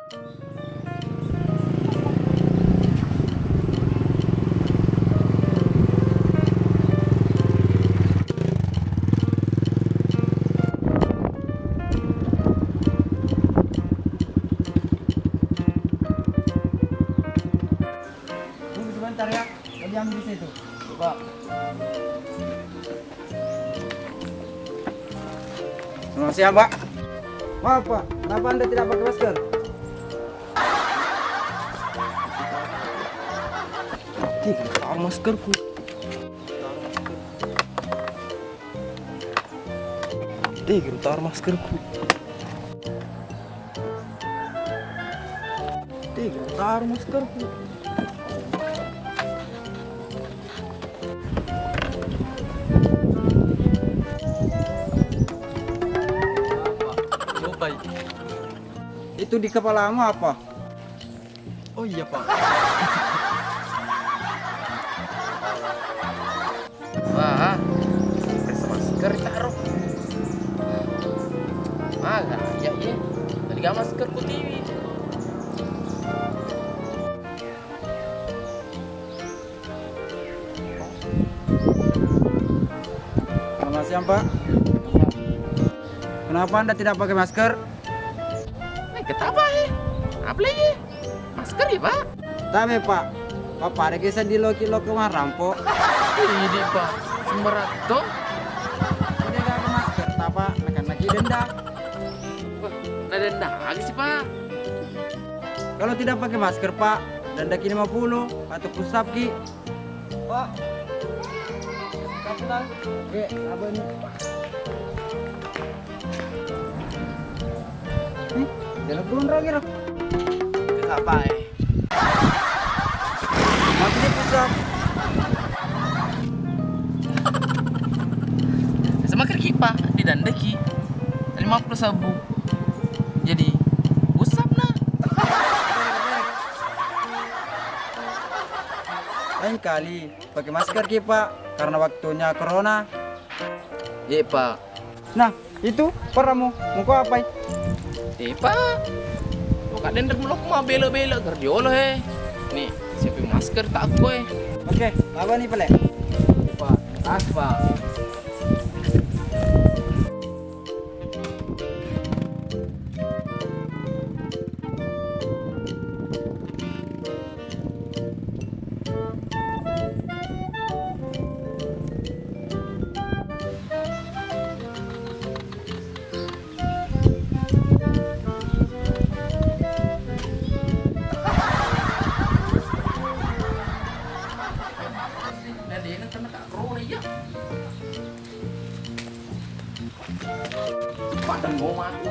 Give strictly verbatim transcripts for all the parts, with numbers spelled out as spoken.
Tunggu sebentar ya, tadi ambil di situ. Coba. Selamat siang, Pak. Maaf, Pak. Kenapa Anda tidak pakai masker? Ih, taruh maskerku. Tega taruh maskerku. Tega taruh maskerku. Coba itu di kepalamu apa? Oh iya, Pak. Wah, periksa masker, Cak Ro. Maga ya, iya. Tadi gak masker ku tiwi. Selamat siang, Pak. Kenapa Anda tidak pakai masker? Eh, ketapa, eh? Apa lagi? Masker ya, Pak? Tabe, Pak. Bapak ada kisah di loki-loki marampo. Ini, Pak. Sembaratto. Tidak ada masker, Pak. Nakan lagi denda. Wah, ada denda lagi sih, Pak. Kalau tidak pakai masker, Pak, denda ki lima puluh atau pusap ki. Pak. Kapitan. Oke, apa ini? Nih, jalan turun lagi, Ro. Kenapa, eh? Mati dia pusat. Sama kerki, Pak, di dandaki. Lima puluh sabu. Jadi, usap, nah. Lain kali. Pakai masker ki, Pak, karena waktunya corona. Iya, Pak. Nah, itu peranmu. Mau kau apai? Eh, Pak. Lo kak dendam lo mau bela-bela kerja lo, he. Nih, siapin masker tak aku, eh. Oke, apa nih, Pele? Pak, tas, Pak. Padang mau mati.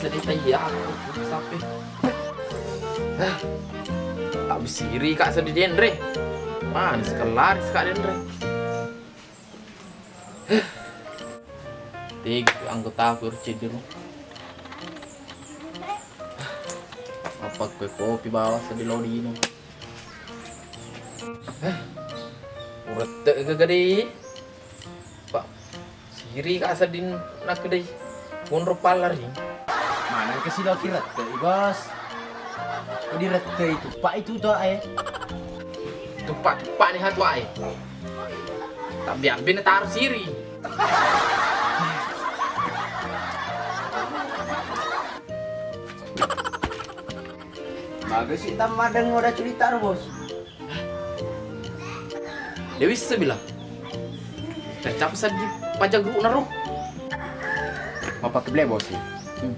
Bisa ditanya aku, sapi. Tak besiri kak sedih denre. Mana sekelar kak denre. Tiga anggota aku cedera. Apa kue kopi bawa sedih lo dino. Urette ke gede. Pak, siri kak sedin nak kedai. Monro palar ni. Mana ke silo kirette, Bos? Kok dirette itu, Pak, itu tuh, eh. Tupak-tupak ni hatu, eh. Tapi ambil taruh siri. Bagus sih, tam madeng udah cerita ro, Bos. Dewi sebilang. Tercap sedih pajak guru naro. Apa keble, Bos? Hmm.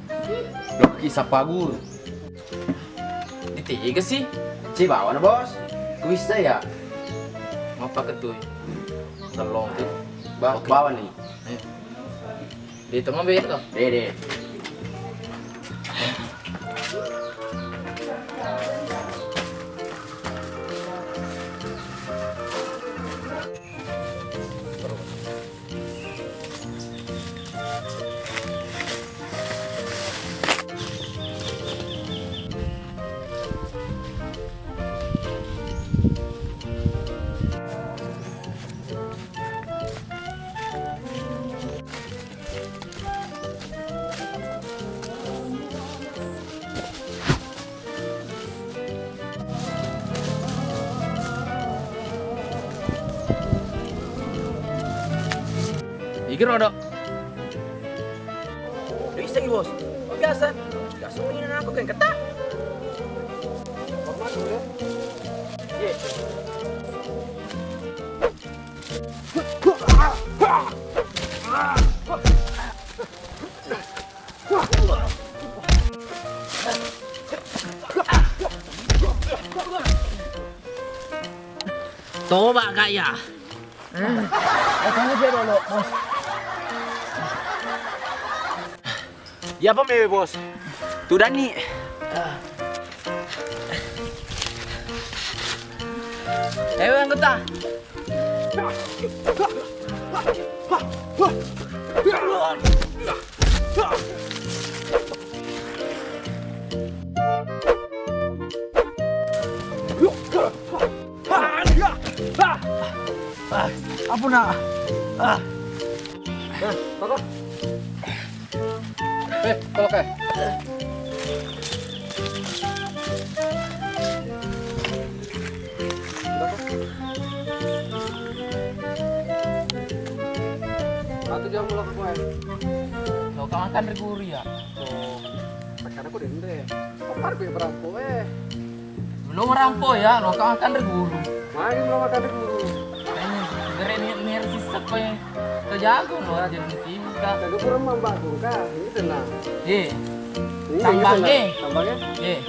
Loki sapa guru? Iga sih? Ci bawa na, Bos. Kuissa ya. Mappakettui. Tellong tu. Ba-, oke. Bawa nih. Eh. Di tengah be to? Deh, deh. Iki rodo. Bisa ki, Bos. Oh, biasa. Biasa ini aku kan kata. Iya. Toba kak ya. Eh, kamu dia dulu, Bos. Iya, apa mewe, Bos? Tudanni. Ewe anggota. Ah, ampun, Nak. Ah. Eh, tolong, eh. Satu jam lo ke koe. Lo kan makan ri guru ya. Tuh. Pacar aku dende. Pacar gue berampo, eh. Lo merampo ya, lo kan makan ri guru. Magi lo makan ri guru. Kayaknya gere ni, ni sisek koe. Kejago lo aja. Kak. Tadi kurang mambakung, Kak. Ini tenang. Eh. Ini tambang, tenang. Eh. Tambang, ya? Eh.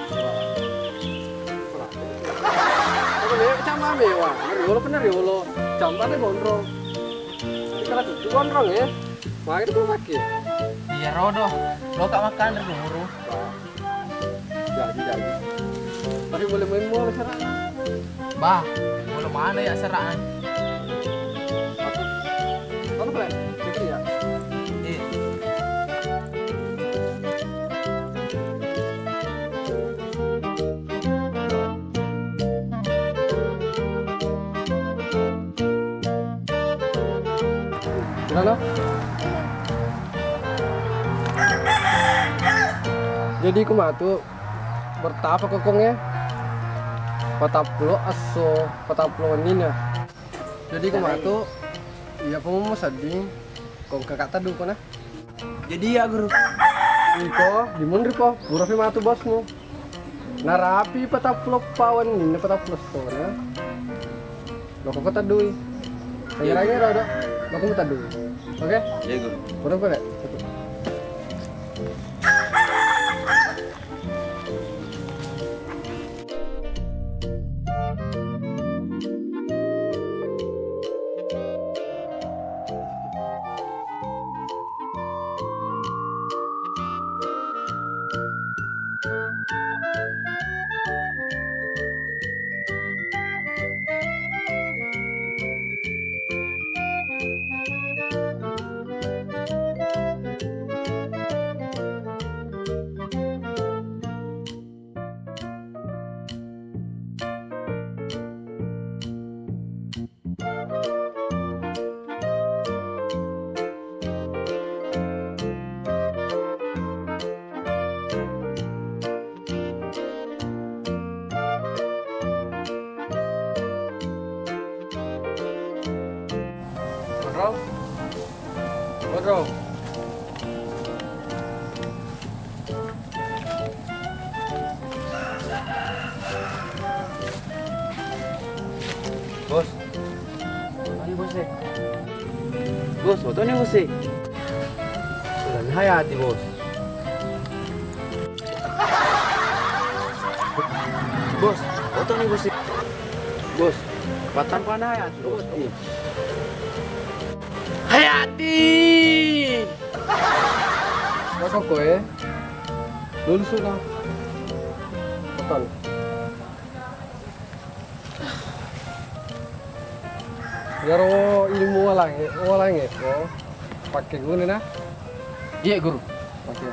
Apa nih? Camba mewah. Riolo, bener, riolo. Camba nih gondrong. Ini kalau tutu gondrong, ya. Pakai itu pakai. Iya, rodo. Lo kak makan ri guru. Jadi, jadi. Tapi boleh main mall sekarang. Bah, boleh mana ya serangan? Apa? Apa, Bang? Jadi ya? Iya. Gimana? Jadi ku matu bertapa kokong ya. Patappulo esso, patappulo wenninna. Jadi ku matu, iya pemmu sedding, kong kakak tadu kona. Jadi ya guru. Iko, dimunri po, pura pi matu bosmu. Narapi patappulo pawan ninna patappulo stona. Loko ko tadui. Iya. Lagi rodo. Loko ko tadui. Oke? Iya, guru. Kurang ko, Dek? Satu. Bro. Bro. Bos. Mani, Bos, eh? Bos, foto nih, Bos, eh. Sudah nih hayati, Bos. Bos, foto nih, Bos. Bos, patang panah ya, Bos. Hayati! Maka koe, lulus sudah. Patang. Iyaro ilmu walangnge, walangnge ko pakke guna na? Iya, Guru. Oke.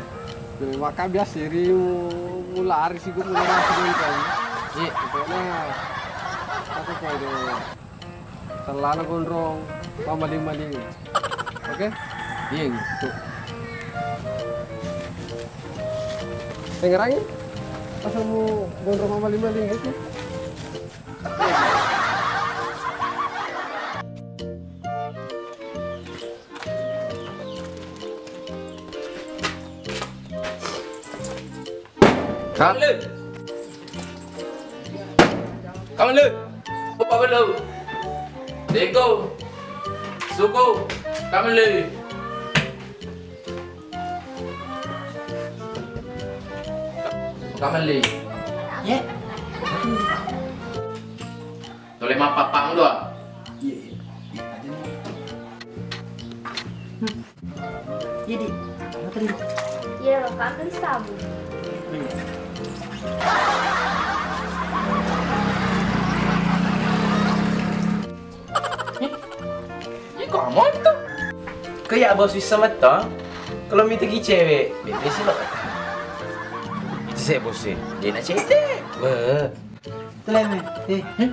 Jadi, maka biasa ri mu-, mulari si guru mulari si guru kan. Iya. Pokoknya, apa kau deh? Tellana gondrong, mamaling-maling. Oke? Iya, Guru. Tuh. Dengerangi? Asal mu gondrong mamaling-maling itu. Kamele. Kamele. Upa belu. Deko. Suku. Kamele. Kamele. Ye. Tole mappapang doang. Iya, iya. Iya, aja nih. Hmm. Iya, Di. Apa tadi? Iya, lo kan tadi sabu. Iya. Ih, iko amonto. Ko ya bos bisa metto. Kalau mitegi cewek, bebe sih lo kata. Itu saya bos sih. Dia nak cewek. Wah. Toleme. Eh. Hmm?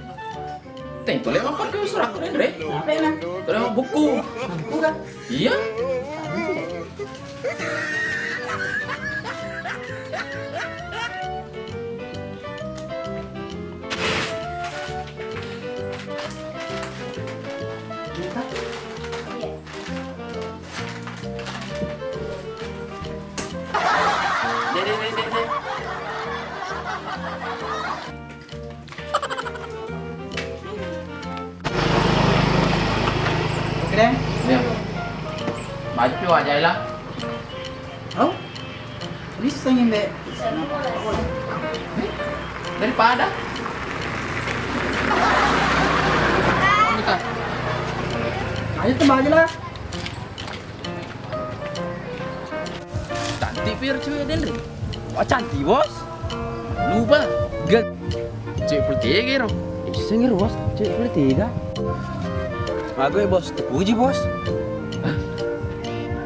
Teng toleme apa ke surat aku, Andre? Apa ya, Nang? Toleme buku. Buku kah? Iya. Dek, dek, dek, dek, dek. Oke deh. Iya. Bacu aja lah. Oh, bisa ngimbe. Daripada. Ayo tembak aja lah. Cantik piro cewek denre. Wah, cantik, Bos. Lupa. Gak. Cewek puluh tiga ro. Iseng ro, Bos. Cewek puluh tiga. Bagus, Bos. Terpuji, Bos.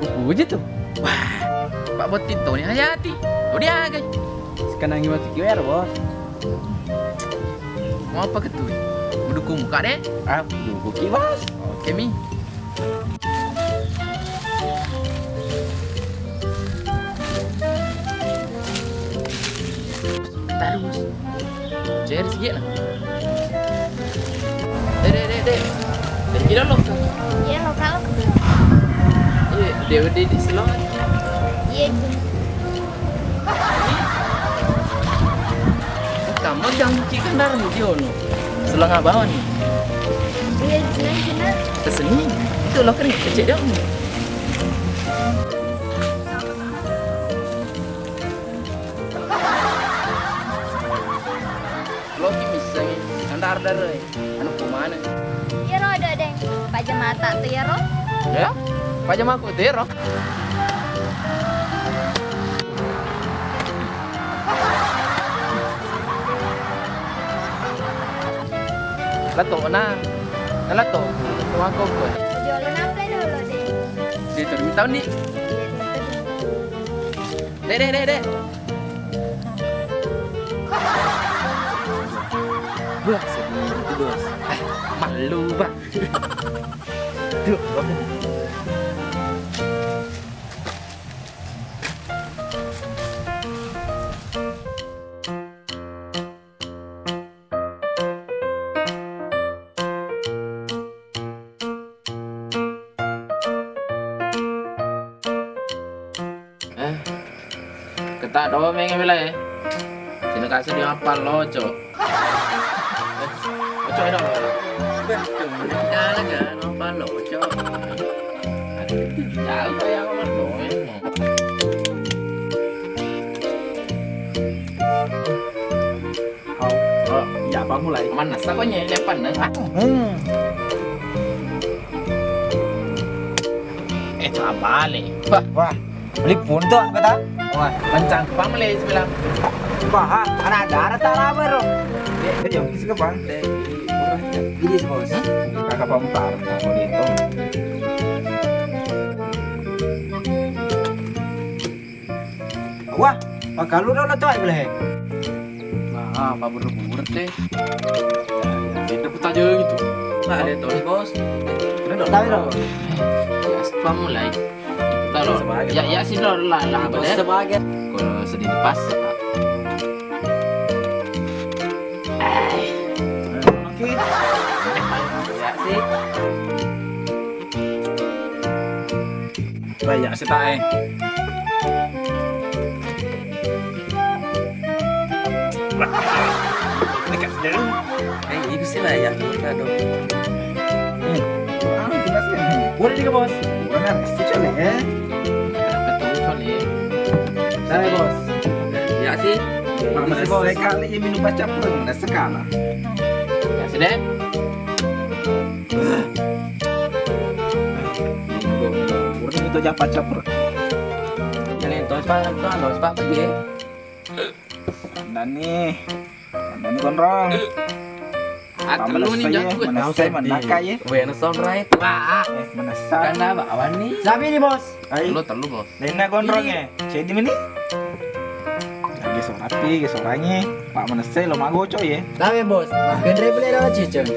Terpuji tuh. Wah, Pak Bottito ni hayati. Oh, dia agai. Sekarang gimana sih, Bos? Mau apa ketui? Mendukung muka deh? Ah, dukung ki, Bos. Oke mi. Terus. Ceri sikit lah. Dek, dek, dek, dek. Dek, kira lo. Iya, lo kalau. Iya, dia udah di selong. Iya, itu. Kamu jangan bikin darah di ono. Selang abang ni. Iya, jelas, jelas. Keseni. Itu lo kering kecil dia. Loki missengi, nandar darah. Anu kumana? Iyaro ada deng. Pajamata tu iyaro. Ya? Pajamaku tu iyaro. Lato na. Lato. Tuangko ko. Jolo nape dulu deh. Dia terus tahu ni. Deh, deh, deh, deh. Wah, sedih itu, Bos. Eh, malu, Bang. Tuh, Bang. Eh, keta do menge bela e. Sini kasih dia apa loco. Eh, loco edo. Kala kan apa loco. Jauh kayak apa loco. Hau. Mulai. Mana sako nye lepan ne? Ah. Hmm. Eh, coba balik. Wah. Wah, lipun tuh anggota. Wah, kencang. Pamele sebelah. Wah, anak darah tak apa, bro. Eh, yang kis ke, Bang? Ini, bos. Kakak pamtar, aku itu. Wah, pakalu dong lo tuh, boleh. Nah, apa buru-buru teh? Beda peta aja gitu. Nah, ada tuh, bos. Keren dong. Tahu dong. Ya, spam mulai. Tahu lo. Sebagai ya, ya sih lo lah, lah, apa deh? Sebagai. Kalau sedih pas, Pak. Eh. Oke. Ya sih. Banyak sih tak, eh. Dekat dulu. Eh, ini sih lah ya, aduh. Hmm. Ah, jelas ya. Boleh juga, bos. Benar, sih, Col, ya. Betul, Col, ya. Saya, bos. Ya sih. Mana sih, bos? Sekali ya minum baca pun, udah sekali. Ya sudah. Murni itu aja pacar, bro. Jadi, terus, Pak, terus, Pak, pergi. Kandani. Kandani, Gondrong. Ah, telu nih, jago. Mana saya, mana kaya? Weh, nonton, right? Wah. Eh, mana saya? Kan apa, awan nih? Siapa ini, bos? Ai. Telu, telu, bos. Lainna, Gondrong, ya? Jadi meni? Lagi sorapi, lagi sorangi. Pak manesse lo magoco, ya? Tahu ya, bos. Makin reply dapat cicing.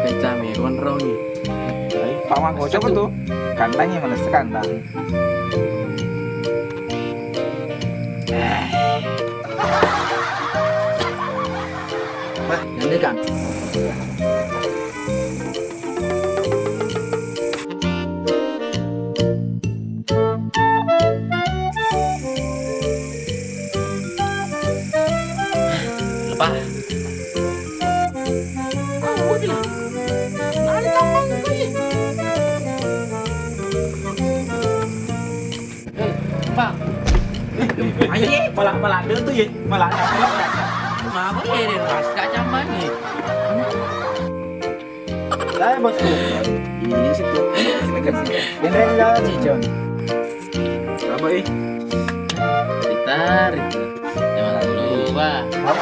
Kencang ya, Gondrong, ya. Ai, Pak magoco apa tuh? Kandang ya, manesse kandang. Wah, nanti kan. Lepas. Oh, udah. Nari kampung kau ye. Eh, Bang. Eh, ayo, malah, malah ada tuh ya, malah ada. Kenapa ya, Ren? Mas, gak nyaman nih. Saya, bosku. Ini situ. Silakan. Ini Ren, ya, Cicon. Apa, eh? Ditarik. Jangan lupa. Hah?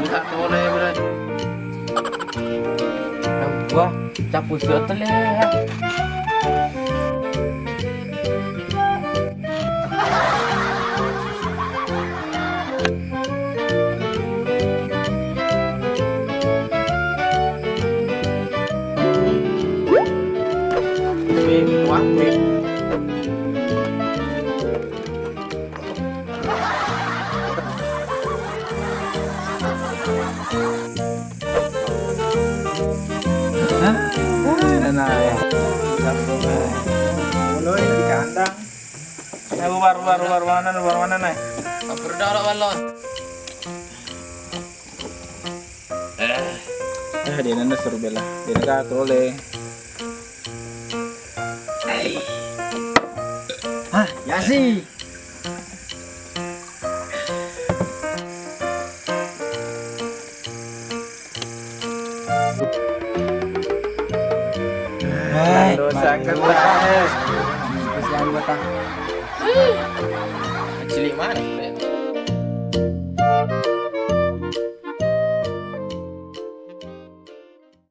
Buka tole, bro. Wah, capu sudah tele. Wih, wah, wih. Hah? Mana ya? Mulai di kandang. Eh, bubar, bubar, bubar, mana, bubar, mana, nih? Berdorok, balon. Eh. Eh, dia nanda seru bela. Dia nanda tole. Hah, ya sih. Hai, dosa kata. Kasihan gua, tah. Cilik mana?